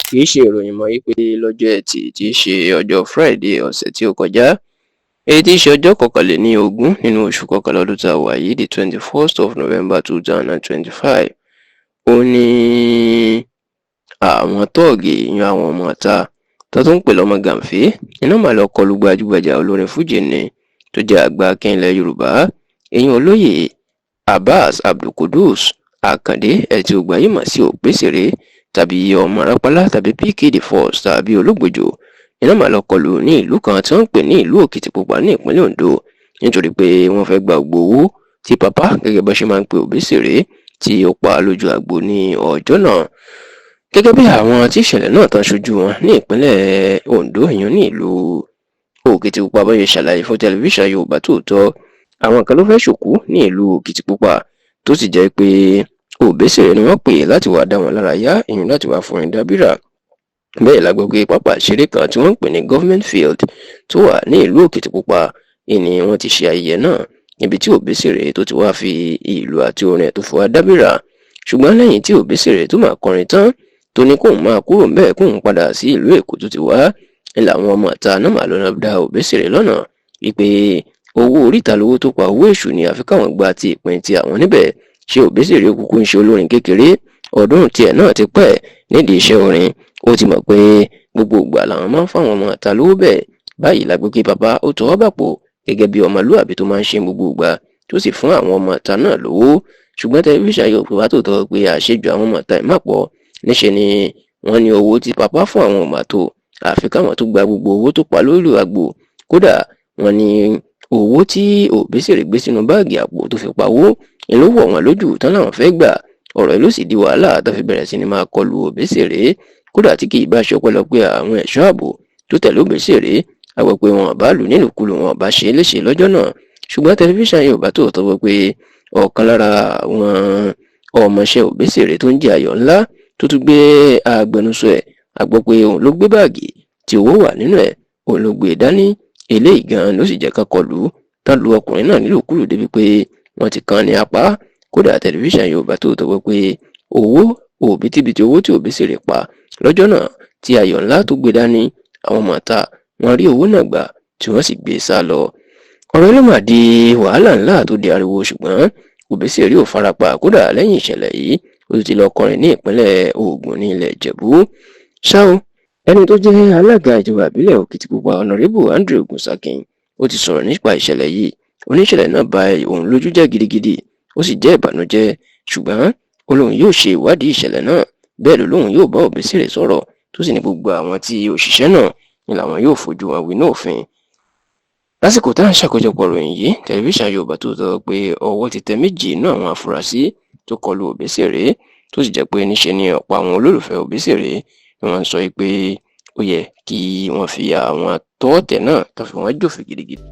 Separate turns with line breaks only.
Kì í ṣe ìròyìn mọ́ wípé lọ́jọ́ Etí tí í ṣe ọjọ́ Friday ọ̀sẹ̀ tí ó kọjá, èyí tí í ṣe ọjọ́ 21 nínú oṣù kọkànlá ọdún tá a wà yìí, the 21st of November 2025, ó ní àwọn tóògì yan àwọn ọmọ ìta tó tún ń pè lọ́mọ gàǹfé iná mà lọ kọlu gbajúgbajà olórin fújì ni tó jẹ́ àgbà akin ilẹ̀ Yorùbá, ìyẹn Olóyè Abbas Abdulqudus Akande, ẹ̀ tí gbogbo ayé mọ̀ sí Òbésèré tàbí Ọmọ Rápálá tàbí PK the First tàbí Ológbòjò. Iná mà lọ kọlù ní ìlú kan tí wọ́n ń pè ní ìlú Òkìtìpupa ní ìpínlẹ̀ Ondo, nítorí pé wọ́n fẹ́ gba gbogbo owó tí papa, gẹ́gẹ́ bó ṣe máa ń pe Òbésèré, tí ó pa lójú àgbo ní ọjọ́ náà. Gẹ́gẹ́ bí àwọn tí ìṣẹ̀lẹ̀ náà tán ṣojú wọn ní ìpínlẹ̀ Ondo, èèyàn ní ìlú Òkìtìpupa, bó ṣe ṣàlàyé fún tẹlifíṣàn Yorùbá Tòótọ́, àwọn kan ló fẹ́ ṣòkú ní ìlú Òkìtìpupa, tó sì jẹ́ pé Òbésèré ni wọ́n pè láti wá dá wọn lára yá, ìyún láti wá fún dábìrà. Bẹ́ẹ̀ la gbọ́ pé pápá ìṣeré kan tí wọ́n ń pè ní Government Field tó wà ní ìlú Òkìtìpupa ni wọ́n ti ṣe ayẹyẹ náà, níbi tí Òbésèré tó ti wá fi ìlú àti orin ẹ̀ tó fi wá dábìrà. Ṣùgbọ́n lẹ́yìn tí Òbésèré tó máa kọrin tán, tó ní kóun máa kúrò ńbẹ̀, kóun padà sí ìlú Èkó tó ti wá, ń làwọn ọmọ ìta náà máa lọ́nà dá Òbésèré lọ́nà wípé owó oríta lówó tó pa, owó èṣù ni, àfi káwọn gba ti ìpín ti àwọn níbẹ̀. Ṣé Òbésèré kúkú ń ṣe olórin kékeré? Ọdún tiẹ̀ náà ti pẹ́ nídìí iṣẹ́ orin, ó ti mọ̀ pé gbogbo ìgbà làwọn máa ń fáwọn ọmọ ìta lówó bẹ́ẹ̀. Báyìí la gbọ́ pé bàbá ó tọwọ́ bàpò gẹ́gẹ́ bí ọmọlúàbí tó máa ń ṣe gbogbo ìgbà, tó sì fún àwọn ọmọ ìta náà lówó. Ṣùgbọ́n tẹlifíṣàn Yorùbá Tòótọ́ pé àṣejù àwọn ọmọ ìta ẹ̀ má pọ̀. Níṣẹ́ ni wọ́n ní owó tí papa fún àwọn ọmọ àtò, àfi káwọn tó gba gbogbo owó tó pa lórí àgbo. Kódà, wọ́n ní owó tí Òbésèré gbé sínú báàgì àpò tó fi pawó ló wọ̀ wọ́n lójú tán láwọn fẹ́ gbà. Ọ̀rọ̀ yìí ló sì di wàhálà tó fi bẹ̀rẹ̀ sí ni máa kọlu Òbésèré. Kódà, tí kì í bá ṣe ọpẹ́lọpẹ́ àwọn ẹ̀ṣọ́ ààbò tó tẹ̀lé Òbésèré, a gbọ́ pé wọn bá lù nílùkulù, wọn bá ṣe é léṣe lọ́jọ́ náà. Ṣùgbọ́n tẹlifíṣàn Yorùbá Tòótọ́ gbọ́ pé ọ̀kan lára àwọn ọmọọṣẹ́ Òbésèré tó ń jẹ́ Ayọ̀ Ńlá, tó tún gbé agbẹnusọ ẹ̀, a gbọ́ pé òun ló gbé báàgì tí owó wà nínú ẹ̀, òun ló gbé e dání. Eléyìí gan ló sì jẹ́ ká kọlù tán, lu ọkùnrin náà nílùkulù débi pé wọ́n ti kàn ní apá. Kódà, tẹlifíṣàn Yorùbá Tòótọ́ gbọ́ pé owó òbítíbitì owó tí Òbésèré pa lọ́jọ́ náà tí Ayọ̀ Ńlá tó gbé dání, àwọn ọmọ ìta wọ́n rí owó náà gbà, tí wọ́n sì gbé e sá lọ. Ọ̀rọ̀ ló mà di wàhálà ńlá tó di ariwo, ṣùgbọ́n Òbésèré ò farapa. Kódà, lẹ́yìn ìṣẹ̀lẹ̀ yìí, ó ti lọ kọrin ní ìpínlẹ̀ Ògùn ní ilẹ̀ Ìjẹ̀bú. Ṣá o, ẹni tó jẹ́ alága ìjọba ìbílẹ̀ Òkìtìpupa, Honourable Andrew Ogunsakin, ó ti sọ̀rọ̀ nípa ìṣẹ̀lẹ̀ yìí. Oníṣẹ̀lẹ̀ náà ba òun lójú jẹ́ gidigidi, ó sì jẹ́ ìbànújẹ́, ṣùgbọ́n ó lóun yóò ṣe ìwádìí ìṣẹ̀lẹ̀ náà. Bẹ́ẹ̀ ló lóun yóò bá Òbésèré sọ̀rọ̀, tó sì ní gbogbo àwọn tí òṣìṣẹ́ náà ni làwọn yóò fojú wọn winá òfin. Lásìkò tá à ń ṣàkójọpọ̀ ìròyìn yìí, tẹlifíṣàn Yorùbá Tòótọ́ pé ọwọ́ ti tẹ méjì nínú àwọn afurasí tó kọlu Òbésèré, tó sì jẹ́ pé níṣe ni ọ̀pọ̀ àwọn olólùfẹ́ Òbésèré ni wọ́n ń sọ pé ó yẹ kí wọ́n fi àwọn tọ́ọ̀tẹ̀ náà tó fi wọ́n jófin gidigidi.